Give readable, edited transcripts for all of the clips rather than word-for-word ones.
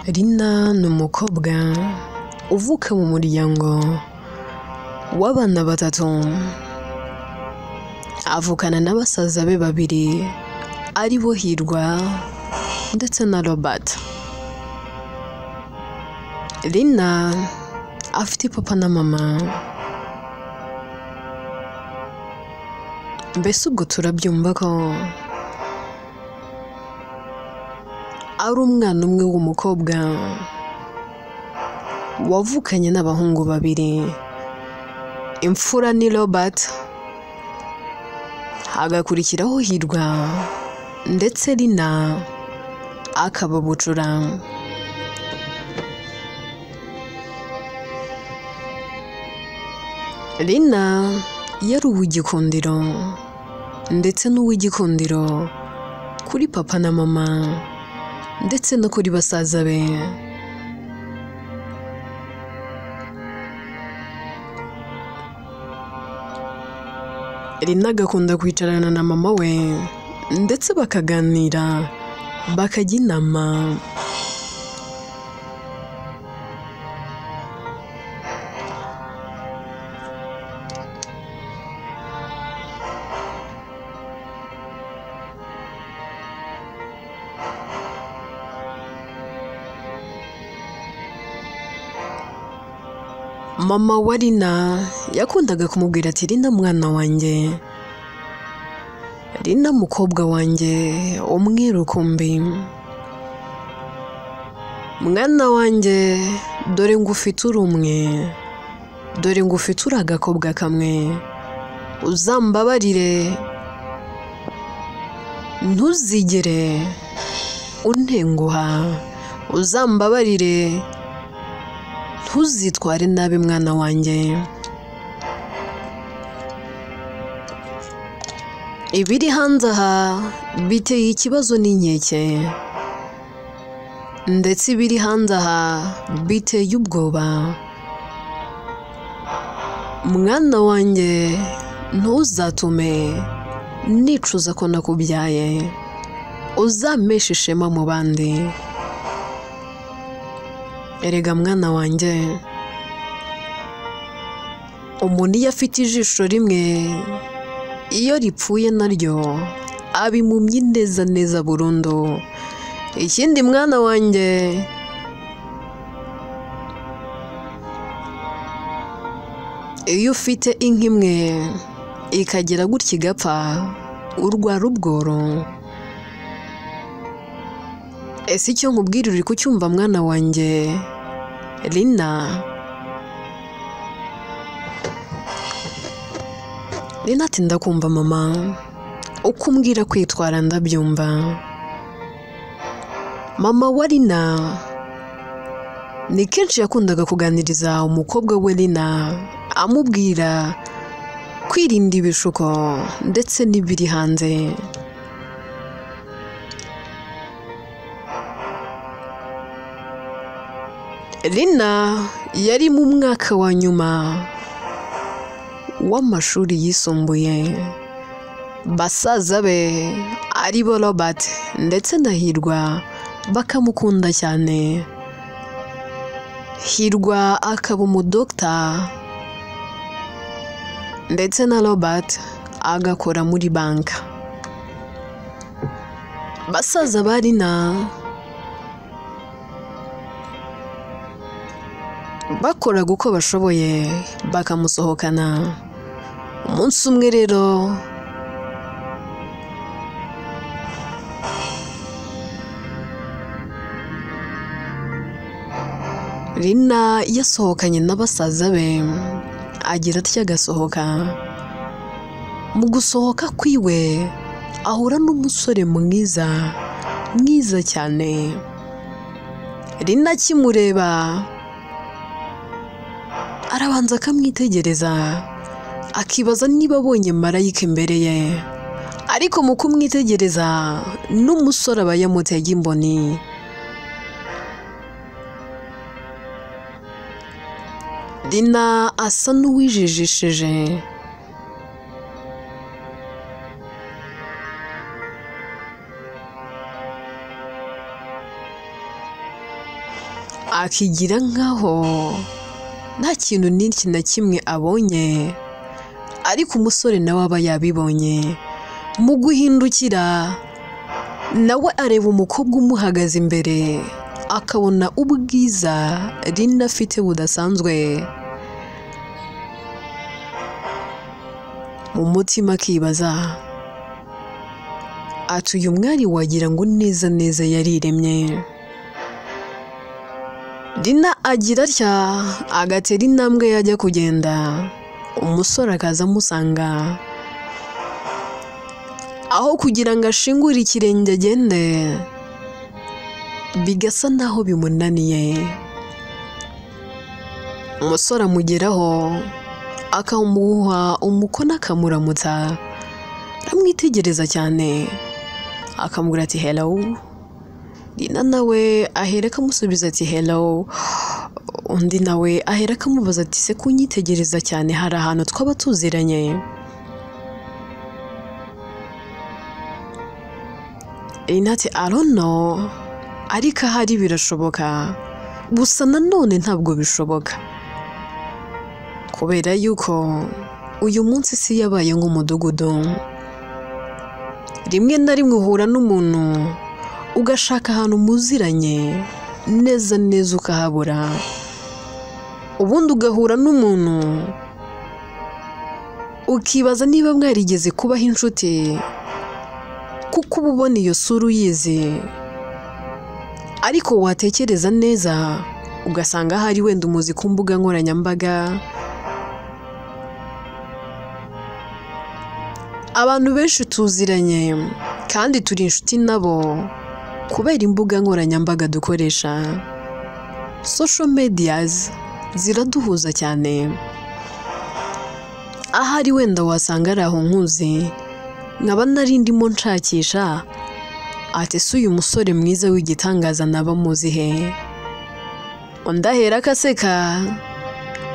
Rina ni umukobwa uvuka mu muryango w'abana batatu, avukana na basaza be babiri ari bo Hirwa ndetse na Robert. Rina afite papa na mama, mbese ubwo turabyumva ko ari umwana umwe w'umukobwa wavukanye n'abahungu babiri. Imfura ni Robert, hagakurikiraho Hirwa ndetse Rina akaba bucura. Rina yari uw'igikundiro ndetse n'uw'igikundiro kuri papa na mama ndetse no kuri basaza be. Rina agakunda kwicarana na mama we ndetse bakaganira bakajya inama. Mama wa Rina yakundaga kumubwira ati: "Rina mwana wanjye, Rina mukobwa wanjye umwe rukumbi, mwana wanjye dore ngufite uri umwe, dore ngufite uri agakobwa kamwe, uzambabarire ntuzigere untenguha, uzambabarire ntuzitware nabi mwana wanjye." Ibiri hanze aha biteye ikibazo n'inkeke, ndetse ibiri hanze aha biteye ubwoba. Mwana wanjye ntuzatume nicuza ko nakubyaye, uzampeshe ishema mu bandi. Erega mwana wanjye, umuntu iyo afite ijisho rimwe iyo ripfuye naryo aba impumyi neza neza burundu. Ikindi mwana wanjye, iyo ufite inka imwe ikagera gutya igapfa urwara ubworo. Ese icyo nkubwira uri kucyumva mwana wanjye Rina? Rina ati: "Ndakumva mama, uko umbwira kwitwara ndabyumva." Mama wa Rina ni kenshi yakundaga kuganiriza umukobwa we Rina, amubwira kwirinda ibishuko ndetse n'ibiri hanze. Rina yari mu mwaka wa nyuma w'amashuri yisumbuye. Basaza be ari bo Robert ndetse na Hirwa bakamukunda cyane. Hirwa akaba umudokita ndetse na Robert agakora muri banki. Basaza ba Rina bakoraga uko bashoboye bakamusohokana. Umunsi umwe rero Rina yasohokanye na basaza be, agira atya agasohoka. Mu gusohoka kwiwe ahura n'umusore mwiza mwiza cyane. Rina akimureba arabanza akamwitegereza, akibaza niba abonye marayika imbere ye, ariko mu kumwitegereza n'umusore aba yamutega imboni. Rina asa n'uwijijishije. Akigira nkaho nta kintu n'iki na kimwe abonye, ariko umusore nawe aba yabibonye. Mu guhindukira nawe areba umukobwa umuhagaze imbere, akabona ubwiza Lina afite budasanzwe. Mu mutima akibaza ati uyu mwari wagira ngo neza neza yariremye. Lina agira atya agatera intambwe yajya kugenda, umusore akaza amusanga. Aho kugira ngo ashingure ikirenge agende, bigasa naho bimunaniye. Umusore amugeraho akamuha umukono akamuramutsa, aramwitegereza cyane, akamubwira ati hello. Lina nawe ahera akamusubiza ati hello. Undi nawe ahera akamubaza ati se kunyitegereza cyane hari ahantu twaba tuziranye? Lina ati I don't know, ariko ahari birashoboka, gusa nanone ntabwo bishoboka, kubera yuko uyu munsi si yabaye nk'umudugudu. Rimwe na rimwe uhura n'umuntu ugashaka ahantu muziranye neza neza ukahabura, ubundi ugahura n'umuntu ukibaza niba mwarigeze kubaho inshuti, kuko uba ubona iyo sura uyizi, ariko watekereza neza ugasanga ahari wenda umuzi ku mbuga nkoranyambaga. Abantu benshi tuziranye kandi turi inshuti nabo kubera imbuga nkoranyambaga dukoresha. Social medias ziraduhuza cyane. Ahari wenda wasanga ari aho nkuzi, nkaba nari ndimo nshakisha ati se uyu musore mwiza w'igitangaza naba muzi he? Undi ahera akaseka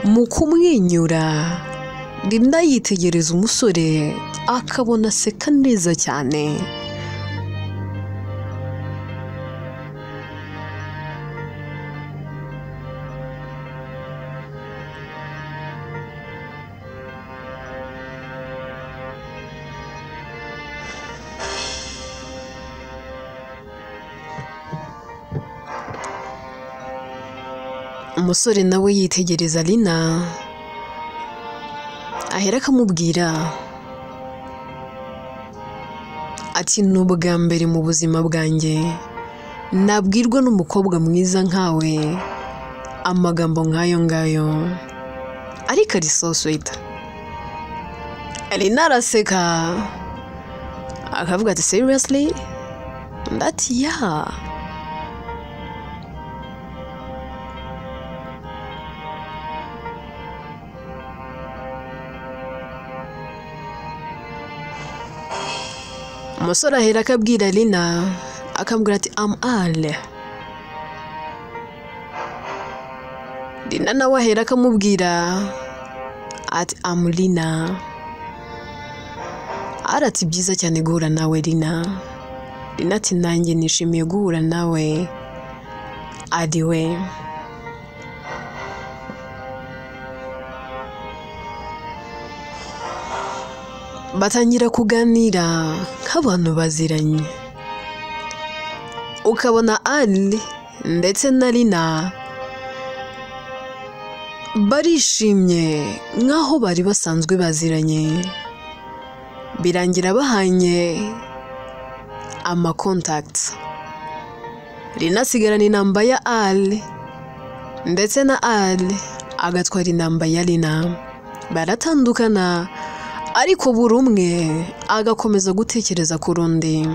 mu kumwenyura. Lina yitegereza umusore akabona aseka neza cyane. Umusore nawe yitegereza Lina, ahera akamubwira ati ni ubwa mbere mu buzima bwanjye nabwirwa n'umukobwa mwiza nkawe amagambo nk'ayo ngayo, ariko ari so sweet. Lina araseka akavuga ati seriously? Undi ati yeah. Umusore ahera akabwira Lina akamubwira ati am Al. Lina nawe ahera akamubwira ati am Lina. Al ati byiza cyane guhura nawe Lina. Lina ati nanjye nishimiye guhura nawe Adiwe. Batangira kuganira nk'abantu baziranye, ukabona Ali ndetse na Lina barishimye nk'aho bari basanzwe baziranye. Birangira bahanye ama contacts. Lina asigarana inamba ya Ali ndetse na Ali agatwara inamba ya Lina. Baratandukana, ariko buri umwe agakomeza gutekereza ku rundi.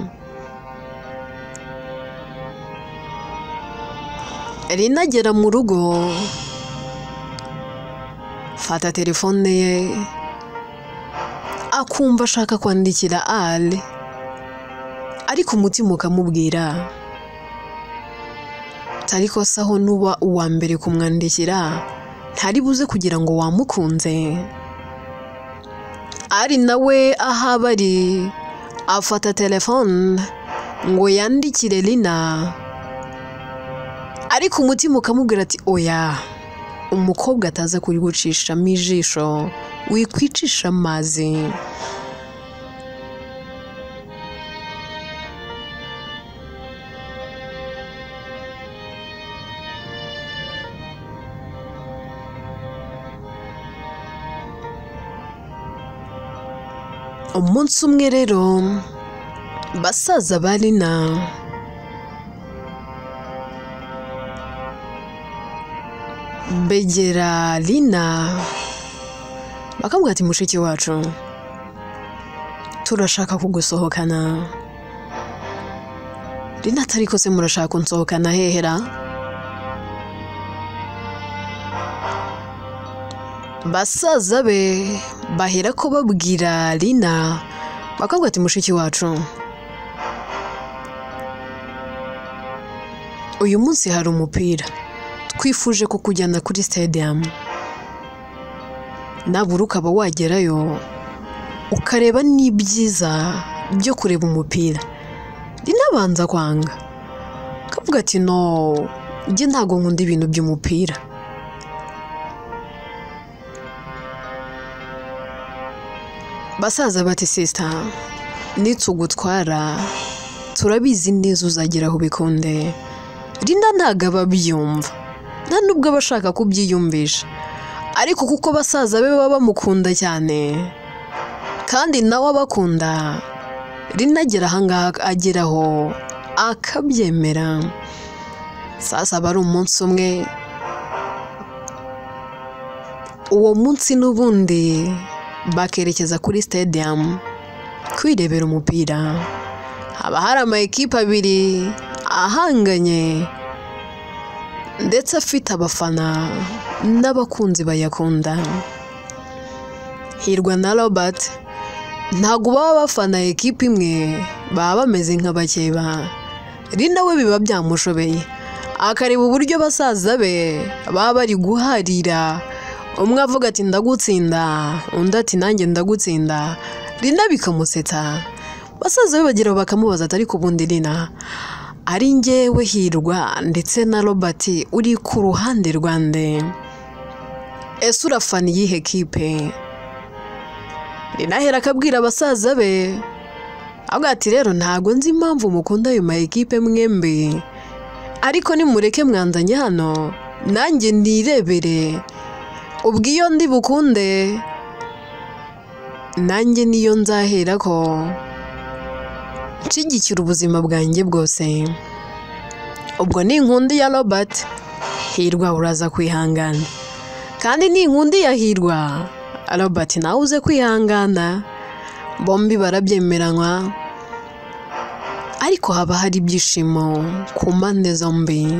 Lina agera mu rugo, fata telefone ye, akumva ashaka kwandikira Ali, ariko umutima ukamubwira ariko se aho nuba uwa mbere kumwandikira ntari buze kugira ngo wamukunze. Ari nawe aho abari afata telefone ngo yandikire Lina, Ariko umutima ukamubwira ati oya, umukobwa ataza kurigucishamo ijisho, wikwicisha amazi. Umunsi umwe rero basaza ba Lina begera Lina bakamubwira ati mushiki wacu turashaka kugusohokana. Lina atari ko se murashaka kunsohokana hehera? Basaza be bahera ko babwira Lina bakamubwira ati mushiki wacu uyu munsi hari umupira, twifuje kukujyana kuri stadium, nabura ukaba wagerayo ukareba n'ibyiza byo kureba umupira. Lina abanza kwanga akavuga ati no, njye ntago nkunda ibintu by'umupira. Basaza bati sister, nitugutwara turabizi neza uzagera aho ubikunde. Lina ntago aba abyumva, nta nubwo aba ashaka kubyiyumvisha, ariko kuko basaza be baba bamukunda cyane kandi nawe abakunda, Lina agera ahangaha ageraho akabyemera. Sasa aba ari umunsi umwe, uwo munsi n'ubundi bakerekeza kuri stadium kwirebera umupira. Haba hari ama ekipe abiri ahanganye ndetse afite abafana n'abakunzi bayakunda. Hirwa na Robert ntabwo baba bafana ekipe imwe, baba bameze nk'abakeba. Lina we biba byamushobeye, akareba uburyo basaza be baba bari guharira, umwe avuga ati ndagutsinda, undi ati nanjye ndagutsinda. Lina bikamusetsa. Basaza be bagira bakamubaza ati ariko ubundi Lina, ari njyewe Hirwa ndetse na Robert uri ku ruhande rwande, ese urafana iyihe kipe? Lina ahera akabwira abasaza be avuga ati rero ntago nzi impamvu mukunda ayo ma ekipe mwembi, ariko nimureke mwanzanye hano nanjye nirebere, ubwo iyo ndi bukunde nanjye niyo nzahera ko nshyigikira ubuzima bwanjye bwose. Ubwo ni inkundi ya Robert, Hirwa uraza kwihangana, kandi ni inkundi ya Hirwa, Robert nawe uze kwihangana. Bombi barabyemeranywa, ariko haba hari ibyishimo ku mpande zombi.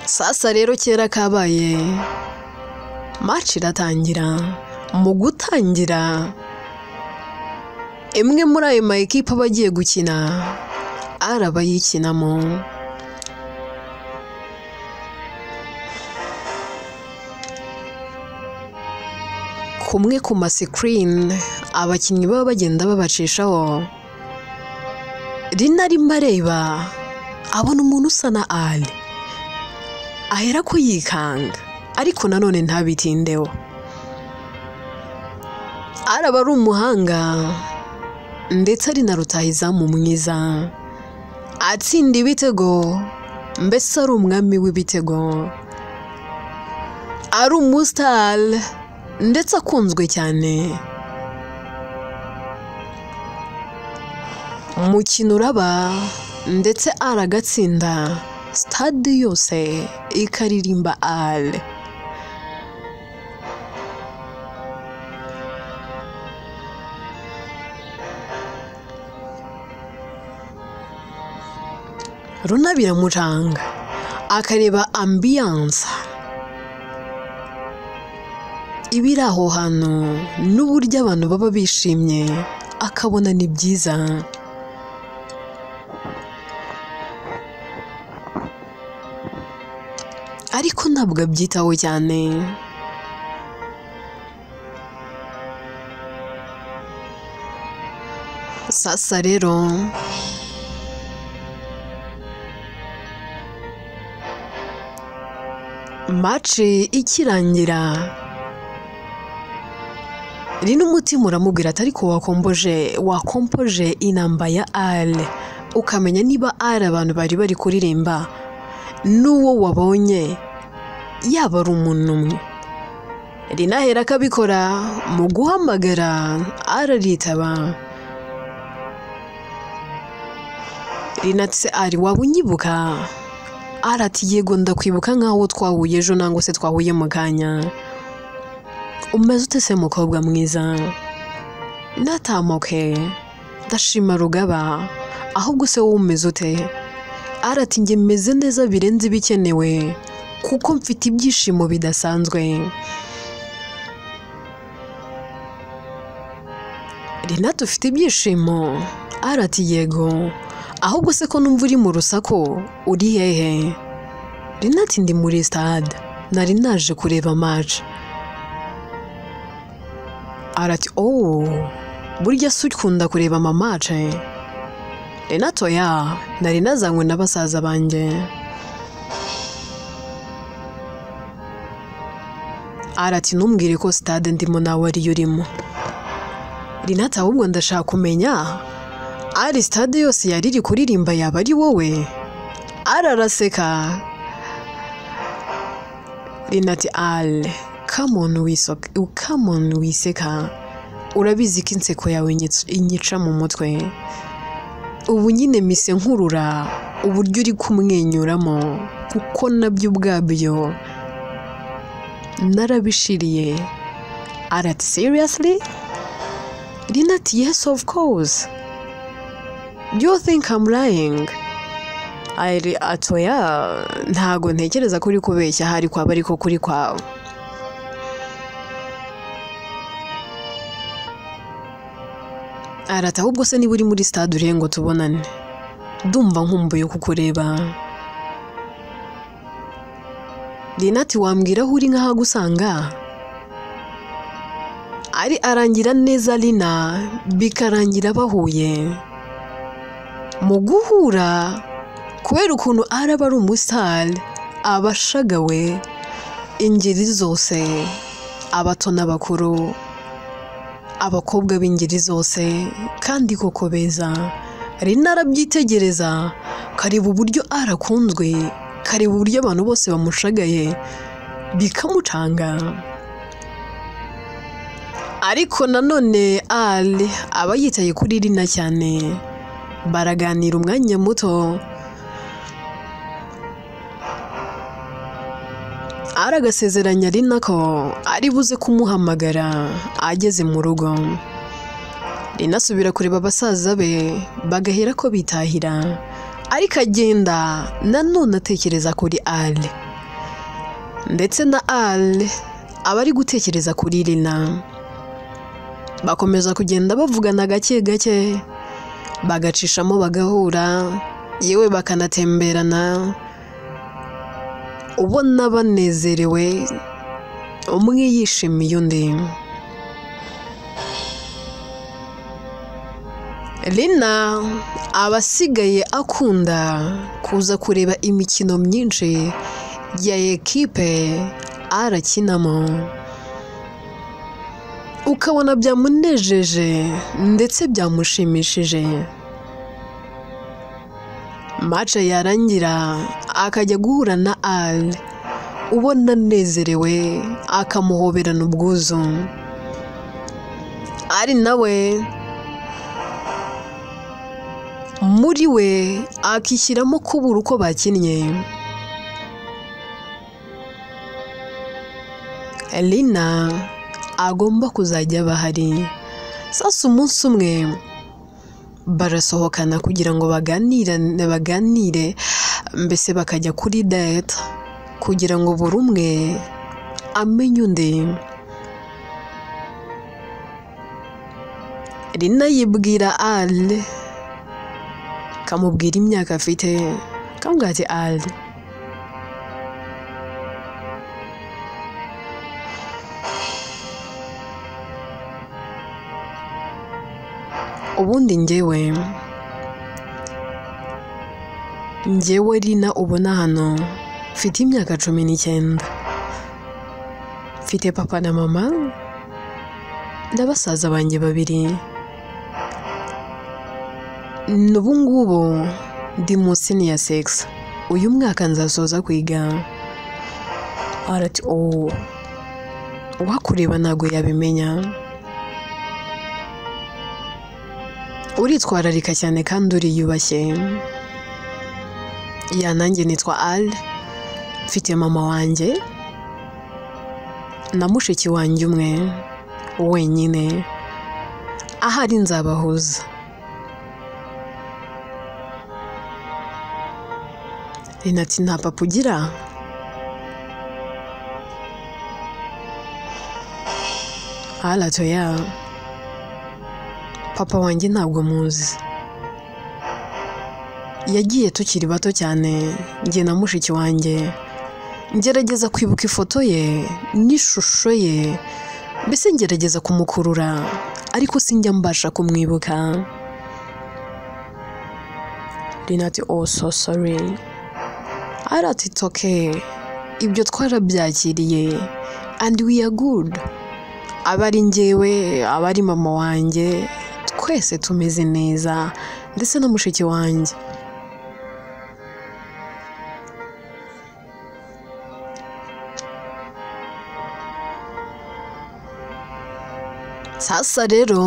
Sasa rero kera kabaye, match iratangira. Mu gutangira imwe muri ayo ma ekipe aba agiye gukina araba yikinamo. Kumwe ku ma screen abakinnyi baba bagenda babacishaho, Lina arimo areba abona umuntu usa na Ali, ahera ko yikanga ariko nanone ntabitindeho. Araba ari umuhanga ndetse ari na rutahizamu mwiza, atsinda ibitego, mbese ari umwami w'ibitego, ari umustar ndetse akunzwe cyane. Umukino uraba ndetse aragatsinda, stade yose ikaririmba Ali. Runa biramucanga akareba ambiance ibiri aho hantu n'uburyo abantu baba bishimye, akabona ni byiza. Ariko ntabwo abyitaho cyane. Sasa rero Match ikirangira, Rina umutima uramubwira ati ariko wakompoje inamba ya Ale, ukamenya niba ari abantu bari bari kuririmba n'uwo wabonye yaba ari umuntu umwe. Rina ahera akabikora mu guhamagara araritaba. Rina ati se Ari waba unyibuka? Ari ati yego ndakwibuka nkaho twahuye ejo nangwa se twahuye mu kanya. Umeze ute se mukobwa mwiza? Natamoke ndashima Rugaba, ahubwo se wowe umeze ute? Ari ati njye meze neza birenze ibikenewe kuko mfite ibyishimo bidasanzwe. Rina ufite ibyishimo? Ari ati yego, ahubwo se ko numva uri mu rusaku uri hehe? Rina ati ndi muri stade, nari naje kureba match. Ari ati oh, burya se ukunda kureba ama match? Rina ati oya, nari nazanywe na basaza banjye. Ari ati ntumbwire ko stade ndimo nawe ariyo urimo. Rina ati ahubwo ndashaka kumenya ari stade yose yari iri kuririmba yaba ari wowe? Ari araseka. Rina ati Ale, come on wiseka, urabizi ko inseko yawe inyica mu mutwe. Ubu nyine mise nkurura uburyo uri kumwenyuramo kuko nabyo ubwabyo narabishiriye. Ari ati seriously? Rina ati yes of course. Do you think I'm lying? Ari ati oya, ntago ntekereza ko uri kubeshya, hari kwaba ariko kuri kwawe. Ari ati ahubwo se niba uri muri stade urihe ngo tubonane? Ndumva nkumbuye kukureba. Rina ati wambwira aho uri nkahagusanga? Ari arangira neza Rina, bikarangira bahuye. Mu guhura, kubera ukuntu araba ari umusitari, aba ashagawe ingeri zose, abato n'abakuru, abakobwa b'ingeri zose, kandi koko beza. Rina arabyitegereza, kareba uburyo arakunzwe, kareba uburyo abantu bose bamushagaye, bikamucanga. Ariko nanone Ali aba yitaye kuri Rina cyane, baraganira umwanya muto. Ari agasezeranya Rina ko ari buze kumuhamagara ageze mu rugo. Rina asubira kureba basaza be bagahera ko bitahira, ariko agenda nanone atekereza kuri Ali, ndetse na Ali aba ari gutekereza kuri Rina. Bakomeza kugenda bavugana gake gake, bagacishamo bagahura, yewe bakanatemberana, ubona banezerewe, umwe yishimiye undi. Rina aba asigaye akunda kuza kureba imikino myinshi ya ekipe arakinamo, ukabona byamunejeje ndetse byamushimishije. Match yarangira akajya guhura na Ali, ubona anezerewe, akamuhoberana ubwuzu. Ari nawe muri we akishyiramo kubura uko bakinnye. Rina agomba kuzajya bahari. Sasa umunsi umwe barasohokana kugira ngo baganire, mbese bakajya kuri date kugira ngo buri umwe amenye undi. Rina yibwira Ali, kamubwira imyaka afite, kamubwira ati Ali, ubundi njyewe Rina ubona hano mfite imyaka 19. Mfite papa na mama na basaza banjye babiri. N'ubu ngubu ndi mu senior 6. Uyu mwaka nzasoza kwiga. Arati oh, uwakureba ntago yabimenya. Uritwararika cyane kandi uriyubashye. Ya nanjye nitwa Al, mfite mama wanjye na mushiki wanjye umwe wenyine. Ahari nzabahuza. Rina ati nta papa ugira? Al ati oya, papa wanjye ntabwo muzi. Yagiye tukiri bato cyane, njye na mushiki wanjye. Ngerageza kwibuka ifoto ye n'ishusho ye, mbese ngerageza kumukurura, ariko sinjya mbasha kumwibuka. Rina ati oh so sorry. Al ati it's okay, ibyo twarabyakiriye and we are good. Abari njyewe, abari mama wanjye, twese tumeze neza, ndetse na mushiki wanjye. Sasa rero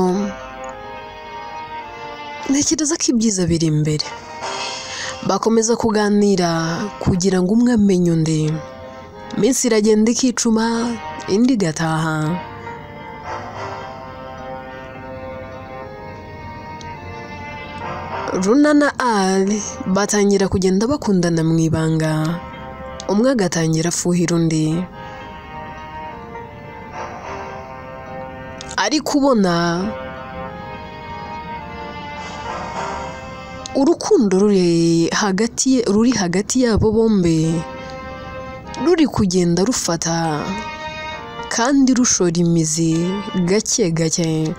ntekereza ko ibyiza biri imbere. Bakomeza kuganira kugira ngo umwe amenye undi. Iminsi iragenda ikicuma, indi igataha. Runa na Al batangira kugenda bakundana mu ibanga, umwe agatangira afuhira undi. Ariko ubona urukundo ruri hagati yabo bombi ruri kugenda rufata kandi rushora imizi gake gake.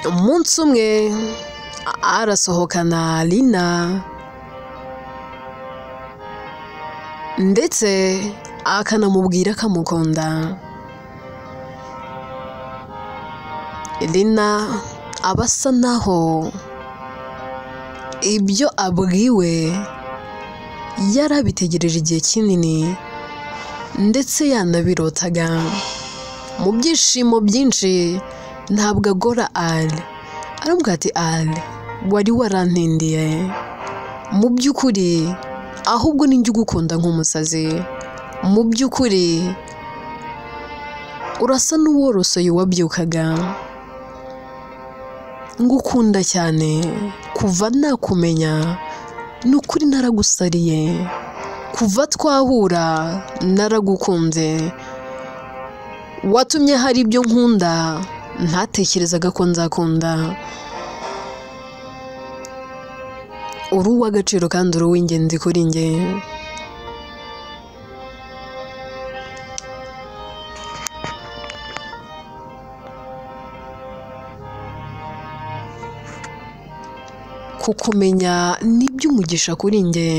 Umunsi umwe arasohokana Lina ndetse akanamubwira ko amukunda. Lina aba asa naho ibyo abwiwe yarabitegereje igihe kinini ndetse yanabirotaga. Mu byishimo byinshi ntabwo agora Al. Aramubwira ati Al, wari warantindiye. Mu by'ukuri ahubwo ninjye ugukunda nk'umusazi. Mu by'ukuri urasa n'uworosoye wabyukaga. Ngukunda cyane kuva nakumenya, ni ukuri naragusariye. Kuva twahura naragukunze. Watumye hari ibyo nkunda ntatekerezaga ko nzakunda. Uri uw'agaciro kandi uri uw'ingenzi kuri njye. Kukumenya ni iby'umugisha kuri njye.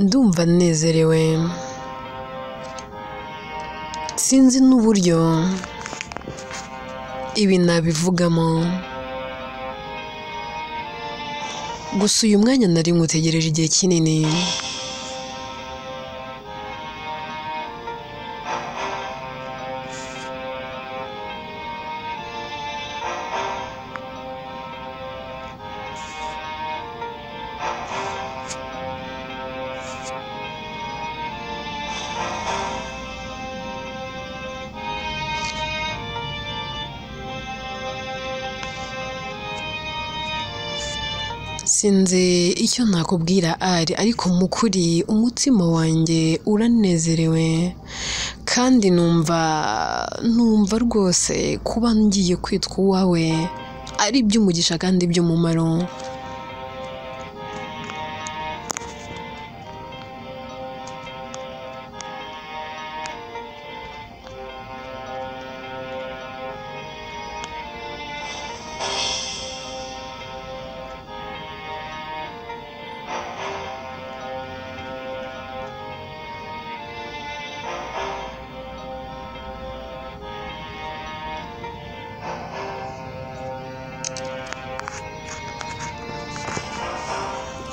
Ndumva nezerewe, sinzi n'uburyo ibi nabivugamo. Gusa uyu mwanya nari nkutegereje igihe kinini. Sinzi icyo nakubwira Ari, ariko mu kuri umutima wanjye uranezerewe kandi numva rwose kuba ngiye kwitwa uwawe ari iby'umugisha kandi iby'umumaro.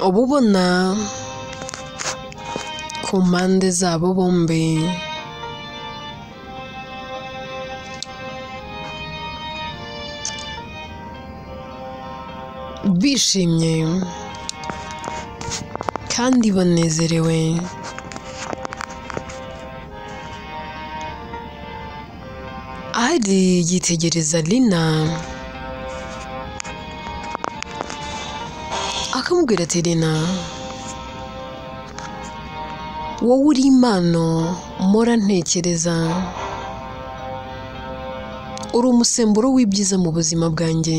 Uba ubona ku mpande zabo bombi bishimye kandi banezerewe. Ari yitegereza Lina akamubwira ati Lina, wowe uri impano mpora ntekereza, uri umusemburo w'ibyiza mu buzima bwanjye,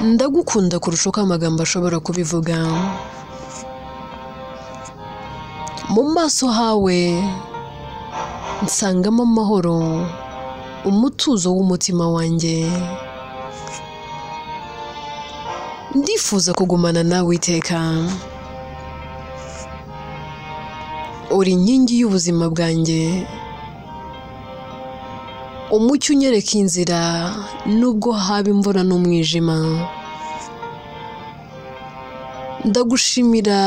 ndagukunda kurusha uko amagambo ashobora kubivuga. Mu maso hawe nsangamo amahoro, umutuzo w'umutima wanjye. Ndifuza kugumana nawe iteka. Uri inkingi y'ubuzima bwanjye, umucyo unyereka inzira nubwo haba imvura n'umwijima. Ndagushimira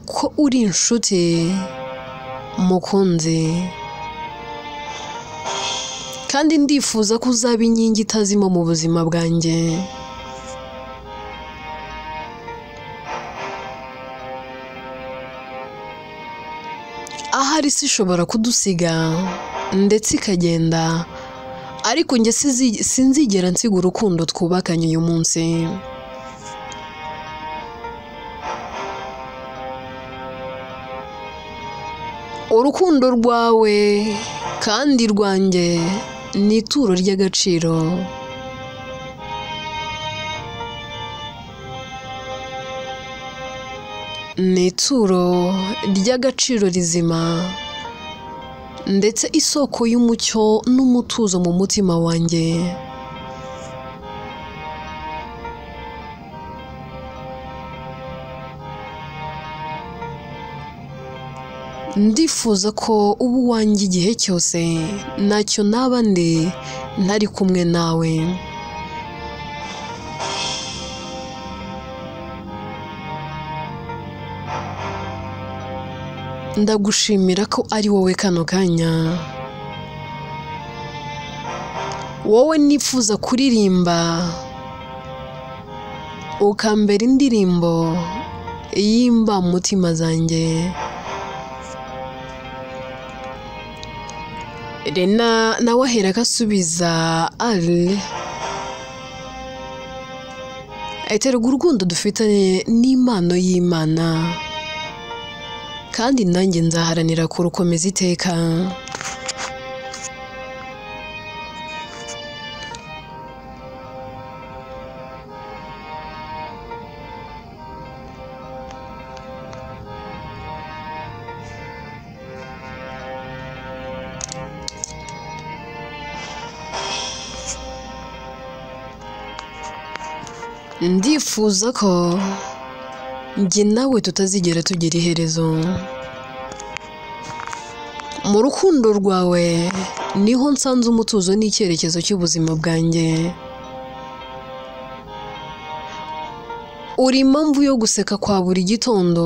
ko uri inshuti mukunzi, kandi ndifuza ko uzaba inkingi itazima mu buzima bwanjye. Ahari si ishobora kudusiga ndetse ikagenda, ariko njye sinzigera nsiga urukundo twubakanye uyu munsi. Urukundo rwawe kandi rwanjye ni ituro ry'agaciro. Ni ituro ry'agaciro rizima ndetse isoko y'umucyo n'umutuzo mu mutima wanjye. Ndifuza ko uba uwanjye igihe cyose, ntacyo naba ndi ntari kumwe nawe. Ndagushimira ko ari wowe kano kanya, wowe nifuza kuririmba ukambera indirimbo y'imbamutima zanjye. Lena nawe ahera agasubiza Ali, eterwa urukundo dufitanye n'impano y'Imana, kandi nanjye nzaharanira kurukomeza iteka. Ndifuza ko njye nawe tutazigera tugira iherezo. Mu rukundo rwawe niho nsanze umutuzo n'icyerekezo cy'ubuzima bwanjye. Uri impamvu yo guseka kwa buri gitondo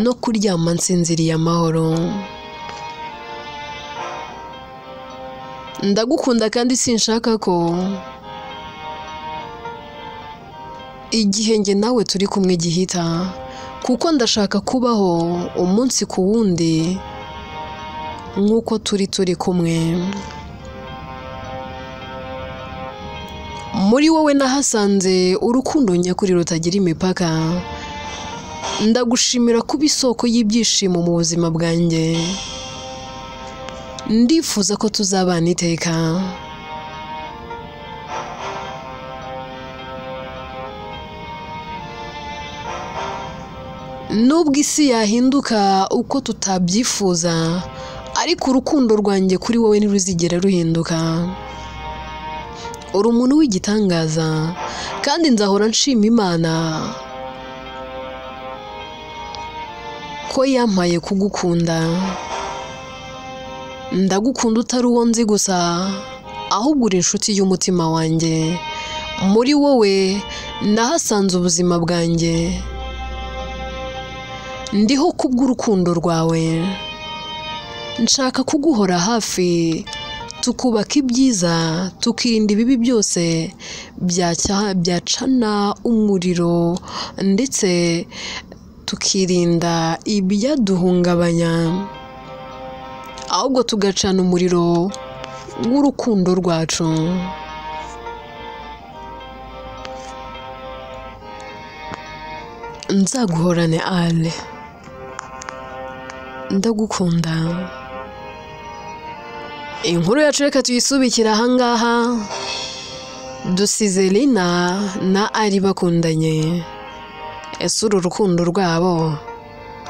no kuryama nsinziriye amahoro. Ndagukunda kandi sinshaka ko igihe njye nawe turi kumwe gihita, kuko ndashaka kubaho umunsi ku wundi nk'uko turi kumwe. Muri wowe nahasanze urukundo nyakuri rutagira imipaka. Ndagushimira kuba isoko y'ibyishimo mu buzima bwanjye. Ndifuza ko tuzabana iteka. Nubwo isi yahinduka uko tutabyifuza, ariko urukundo rwanjye kuri wowe ntiruzigera ruhinduka. Uri umuntu w'igitangaza, kandi nzahora nshima Imana ko yampaye kugukunda. Ndagukunda utari uwo nzi gusa, ahubwo uri inshuti y'umutima wanjye. Muri wowe nahasanze ubuzima bwanjye. Ndiho kubw'urukundo rwawe. Nshaka kuguhora hafi, tukubaka ibyiza, tukirinda ibibi byose byacana umuriro, ndetse tukirinda ibyaduhungabanya, ahubwo tugacana umuriro w'urukundo rwacu. Nzaguhorane Ale, ndagukunda. Inkuru yacu reka tuyisubikire ahangaha. Dusize Lina na Ali bakundanye. Ese uru rukundo rwabo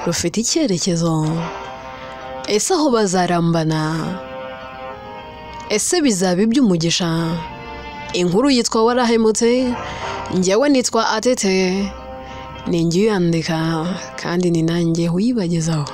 rufite icyerekezo? Ese aho bazarambana? Ese bizaba iby'umugisha? Inkuru yitwa Warahemutse. Njyewe nitwa Atete, ni njye uyandika kandi ni nanjye uyibagezaho.